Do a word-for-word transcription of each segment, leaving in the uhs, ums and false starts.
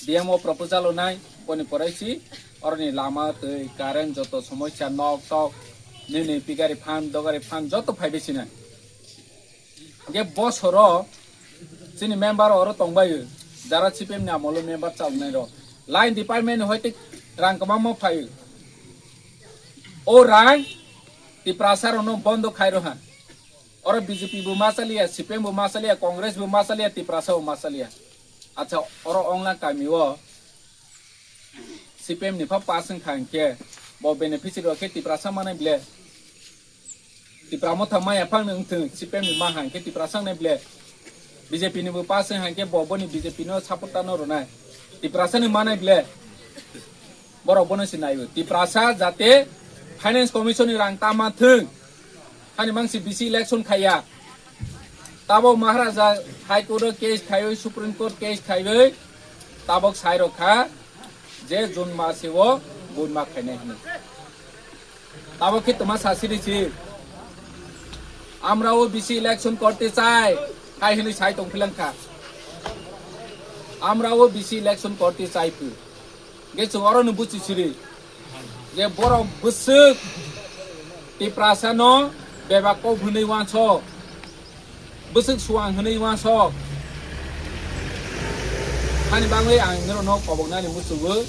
D M o proposal o nai, boni porai si, oroni lama twi, current, joto somosya, nok tok, nini pigari phan, dogari phan, joto phaibai sinai. Ge bosoro chini member oro tongbai, jara C P M ni amolo member chalnai ro. Line department ni hoite rang kwbangma phai. O rang Tiprasa rokno bondo khai roha. Oro B J P bo ma chaliya, C P M bo ma chaliya, Congress bo ma chaliya, Tiprasa bo ma chaliya. Acha, oro Onglang kami o C P M ni pha pass wngkha hinkhe bo beneficiary rok khe Tiprasa manai ble. Tipra Motha maya phang nung thung C P M ni maha hinkhe Tiprasa nai ble. B J P ni bo pass wngkha hinkhe bo boni B J P no support tano rwnai. Tiprasa ni manai ble. Borok bono se naio. Tiprasa jate Finance Commission ni rang ta man thung. Hani mangsi B C election khaiya. Tabok Maharaja High Court o case khaiwi, Supreme Court case khaiwi, tabok sai rok kha je June masi o vote ma khainai hwnwi. Tabok khe toma sasiri si. Amrao B C election korte chai, hai hwnwi sai tong philang kha. Amrao B C election korte chai phu. Ge chwng oro no buchi siri. Je borok bwswk Tiprasa no bebak kok hwnwi wansok. Bwswk suang hwnwi wansok. Hani bagwi ang norokno koboknani muchungo.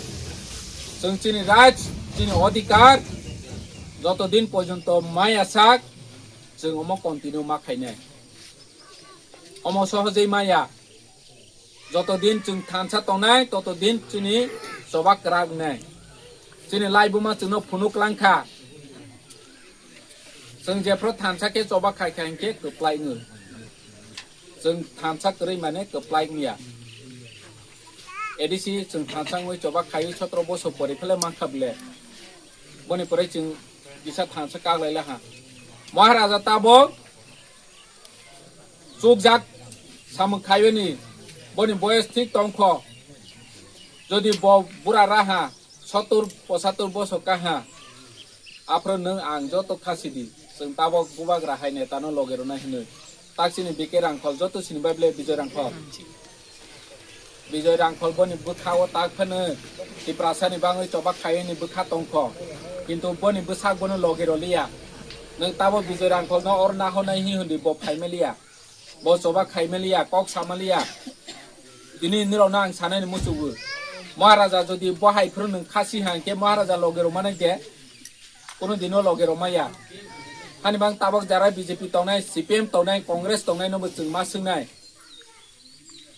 Chwng chini right, chini odhikar, joto din porjonto maya sak, chwng omo continue ma khainai. Omo sohojei maya. Joto din chwng thansa tongnai, toto din chini choba kwrak wngnai. Chini laibuma chwngno phunuk lang kha. Chwng jephru thansa khe choba khai kha hinkhe kwplai wngo. Chwng thansa kwrwi mane kwplai wngya. A D C chwng thansa wngwi choba khaiwi sotro bosor pori phele mankha bile. Boni pore chwng kisa thansa kak lai laha. Maharaja tabok chukjak samung khaiwi ni boni boyes thik tongkho. Jodi bo bura raha, sottur, posatur bosor kaha, aphuru nwng ang joto khasi di, chwng tabok bubagra hai neta no loge rwna hinwi. Tak chini B K Rangkhol, joto sini bai ble Bijoy Rangkhol. Bijoy Rangkhol boni bwkha o tak phano Tiprasa ni bangwi choba khaiwi ni bwkha tongkho. Kintu boni bwsak bono loge roliya. Nwng tabok Bijoy Rangkhol no or naho nai hi hwndi bo phaimaliya. Bo choba khaimaliya, kok samaliya. Tini nirok no ang sanai ni muchugo. Maharaja jodi bo hai phuru nwng khasi hang khe Maharaja loge rok manai de. Kono dino loge rok maya. Hani bang tabok jara B J P tongnai, C P M tongnai, Congress tongnai no bo chwng ma swngnai.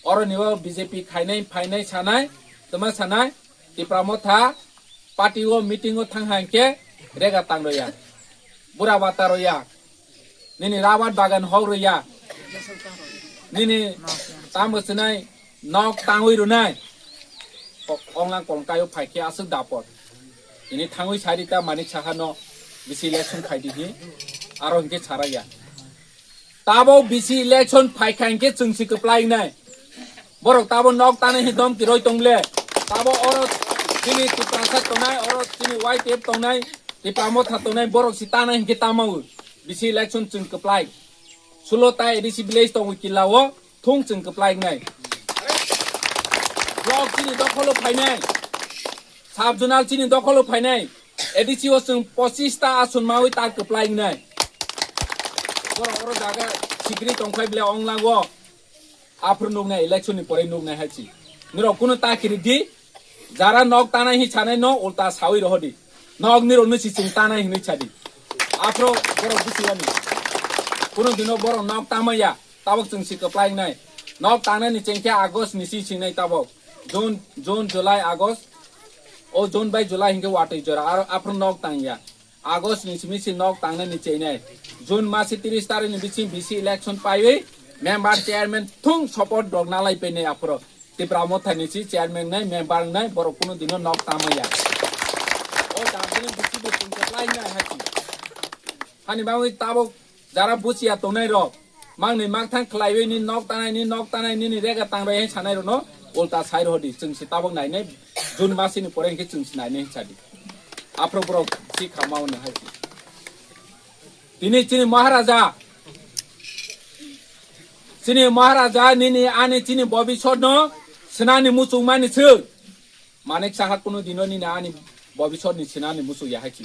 Oro ni o B J P khainai, phainai, sanai, toma sanai, Tipra Motha, party o meeting o thang hang khe rega tang roya. Bura bata roya. Nini rabat bagan hok roya. Nini tamo sinai nok tangwi runai. O-, onglang kolong kayo phai khe aswk dapot. Ini thangwi sari ta manik saha no bisi election khai di hi. Aro hinkhe saraya. Tabo bisi election phai kha hinkhe chwng si kwplai nai. Borok tabo nok tanai hi dom tiroi tong le. Tabo oro chini Tiprasa tongnai, oro chini Y T F tongnai, Tipra Motha tongnai, borok si tanai hinkhe tamo. Bisi election chwng kwplai. Sulo ta A D C village tongo killa o, thung chwng kwplai nai. Block chini dokholo phainai. Sub zonal chini dokholo phainai. A D C o chwng pochis ta ason mawi ta kwplai nai. Borok oro jaga sikri tongkhai bile onglango. Aphuru nuknai election ni pore nuknai hai chi. Nirok kunu ta kiri di. Jara nok tanai hi sanai no ulta sawi rohodi. Nok nirok no si chwng tanai hinwi sadi. Aphuru borok busiwani. Kunu dino borok nok tamaya. Tabok chwng si kwplai wngnai. Nok tangnai ni chengkhe August ni si singnai tabok. June, June, July, August. O June bai July hinkhe watwi jora. Aro aphuru nok tangya. August ni simi si nok tangnai ni cheinai. June masi tiris tarik ni bising bisi election paiwi member chairman thung support rok nalai painai aphuru. Tipra Motha ni si chairman nai, member nai, borok kunu dino nok tamaya. O jabini bisi bo tungke lai nai hati. Hani bagwi tabok jara buchiya tongnai rok. Mangni makthang khlaiwi ni nok tanai, ni nok tanai, nini rega tangbai hai sanai rokno ulta sai rohdi. Chwng si tabok nainai, June masini pore hinkhe chwng si nainai sadi. Aphro borok si khamao no hai. Tini chini Maharaja, chini Maharaja nini ani chini bobisot no Swnani muchungmani se. Manik Saha kunu dino nini ani bobisor ni swnani muchung ya hai chi.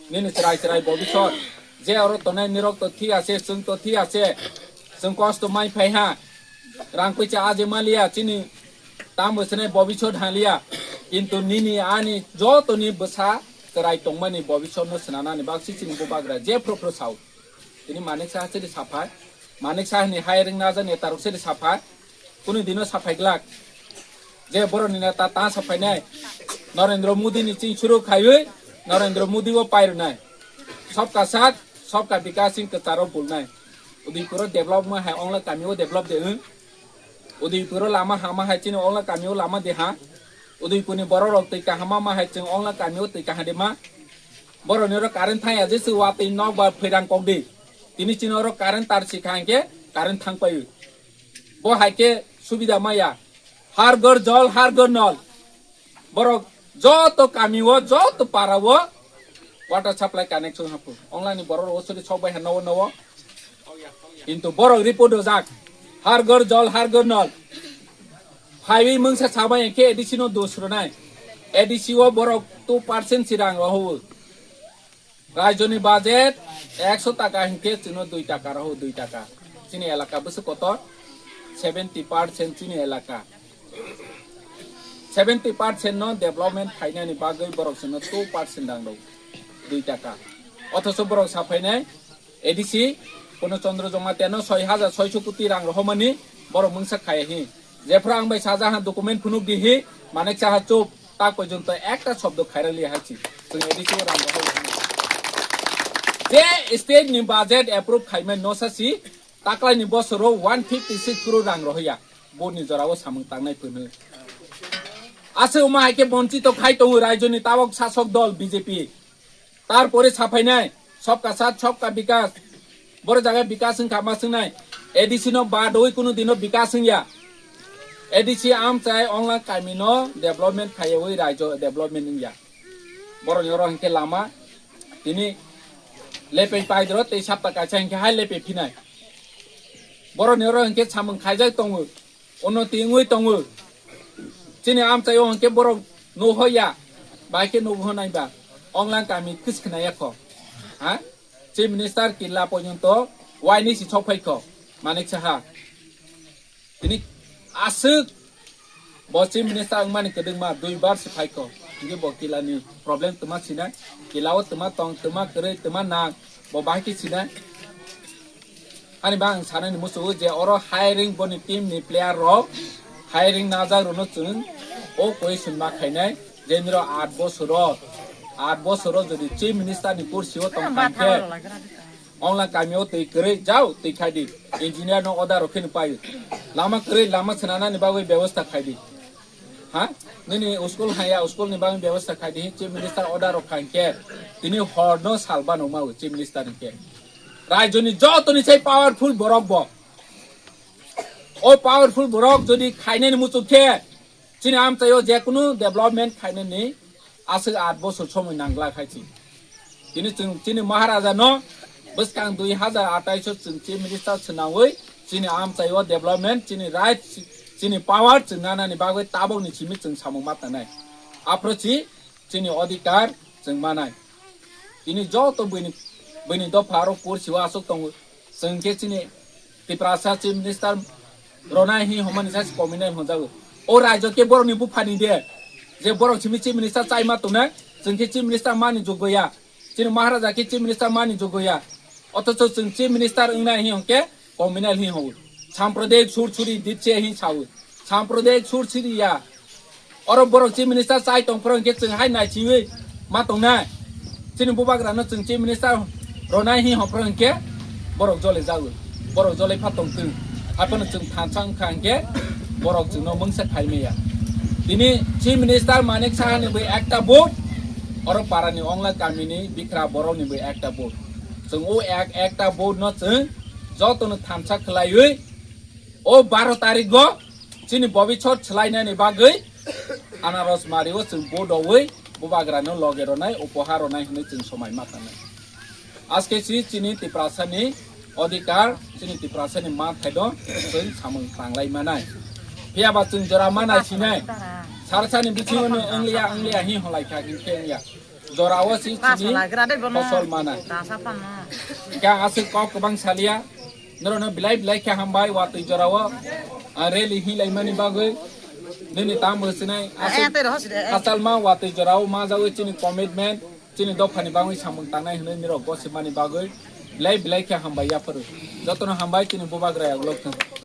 Nini chwrai chwrai bobisor. Je oro tongnai nirok to thik ase, chwng to thik ase. Chwng kosto mai phai ha. Rang puisa aje maliya chini tamo swnai bobisor haliya. Kintu nini ani joto ni bwsa chwrai tongmani bobisor no swnanani baksa chini bubagra je phro phro sao. Tini Manik Saha siri saphai. Manik Saha ni hiring naja neta rok siri saphai. Kunu dino saphai glak. Je borok ni neta ta saphainai. Narendra Modi ni ching suru khaiwi Narendra Modi o pairwnai. Sabka sath, sabka vikas sing kwcharo bulnai. Udaipur o develop ma hai ongla kami o develop de wng. Udaipur o lama hama hai chini ongla kami o lama de ha. Udaipur ni borok rok twi kaham ma hai chwng ongla kami o twi kaham de ma. Borok ni oro current thang ya je se watwi nok ba phairang kok di. Tini chini oro current tar si kha hingke current thang pai. Bo hai khe subida maya. Har ghar jal, har ghar nal. Borok joto kami o, joto para o water supply connection hapu. Ongla ni borok rok sori sok bai ha nowo nowo. Kintu borok report dojak. Har ghar jal, har ghar nal. Phaiwi mungsa sabai khe A D C no dos rwnai. A D C o borok two percent si rang rohou. Rajyoni budget ekso taka hinkhe chwngno dui taka rohou, dui taka. Chini elaka bwswk kotor, seventy percent chini elaka. Seventy percent no development khainani bagwi borok chwngno two percent rang rw, dui taka. Othocho borok saphainai A D C Purno Chandra Jamatia no soi hajar soiso koti rang rohormani borok mungsa khaiya hi. Jephru ang bai sajaha document phunuk di hi, Manik Saha chup, tak porjonto ekta shobdo khairali hai chi. Chwng A D C o rang rohor. Je state ni budget approve khaimani no sasi, taklai ni bosoro one fifty six crore rang rohya. Bo ni jora o samung tangnai phunu. Ase uma hai khe bonchito khai tongo rajyo ni tabok sasok dol B J P. Tarpore saphainai, sabka sath, sabka bikas. Boro jaga bikas wngkha ma swngnai. A D C no badoi kunu dino bikas wngya. A D C amchai ongla kami no development khaiyawi raijo development wngya. Boroni oro hinkhe lama, tini lepei paidro tei sapta kaisa hinkhe hai lepei phinai. Boroni oro hinkhe samung khaijak tongo. Unnoti wngwi tongo. Chini amchaio hwnkhe borok nuhoya, bai khe nugo naiba. Onglang kami kwskhna yakho. Ha? Chief Minister killa porjonto waini si sok phaikho. Manik Saha. Tini aswk bo Chief Minister wngmani kwdwkma dui bar si phaikho. Hwnkhe bo killa ni problem twma sinai. Killa o twma tong, twma kwrwi, twma nang. Bo bahai khe sinai. Ani ba ang sanani muchungo je oro hiring boni team ni player rok hiring najak rokno chwng o question ma khainai je niro aat bosoro, aat bosoro jodi chief minister ni kursi o tong kha khe ongla kami o twi kwrwi jao twi khai di engineer no order rok khe ni pai lama kwrwi lama swnanani bagwi bebosta khai di. Ha? Nini school haya, school ni bagwi bebosta khai di, chief minister order rok khai khe, tini hor no sal bano ma chief minister ni khe. Rajyo ni joto ni sai powerful borok bo. O powerful borok jodi khainani muchuk khe, chini amchaio je kunu development khainani aswk aat bosor somoi nangla khai chi. Tini chwng chini Maharaja no bwskang dui hazar atais o chwng chief minister swnangwi chini amchaio development, chini right, chini power chwng nanani bagwi tabokni simi chwng samung ma tangnai. Aphuru chi chini odhikar chwng manai. Tini joto buini, buini dopha aro kursi o aswk tongo. Chwng khe chini Tiprasa Chief Minister ronai hi homani sa kominai honjago. O rajyo khe borokni buphani de. Je borok simi Chief Minister chai ma tongnai, chwng khe Chief Minister mani jogya. Chini Maharaja khe Chief Minister mani jogya. Othocho chwng Chief Minister wngnai hi hwnkhe kominal hi hwngo. Sampradayik sur suri ditse hi sao. Sampradayik sur suri ya. Oro borok chief minister chai tong phoro hwnkhe chwng hai naichiwi ma tongnai. Chini bubagrano chwng chief minister ronai hi hwn phoro hwnkhe borok jole jago. Borok jole pha tong twng. Haphano chwng thansa wngkha hwnkhe borok chwngno mungsa khai maya. Tini chief minister Manik Sahani bai ekta vote, oro parani ongla kamini bikra borokni bai ekta vote. Chwng o ek, ekta vote no chwng jotono thansa khwlaiwi o baro tarikgo chini bobisot swlainani bagwi anaros mario chwng vote rogwi bubagrano loge ronai, upohar ronai hwnwi chwng somai ma tangnai. Aske si chini Tiprasani odhikar, chini Tiprasani manthai no chwng samung tanglai manai. Phiya ba chwng jora mana sinai. Sarsani bisingo no ongliya, ongliya hi holai kha, hinkhe wngya. Jorao si chini phosol mana. Khe aswk kok kwbang saliya. Norokno belai belai khe hambai watwi jorao, ah, rally hilaimani bagwi. Nini tamo sinai aswk hachalma watwi jorao ma jagwi chini commitment, chini dophani bagwi samung tangnai hwnwi nirok gosipmani bagwi belai belai khe hambai yaphuru. Jotono hambai chini bubagra yaglok thung.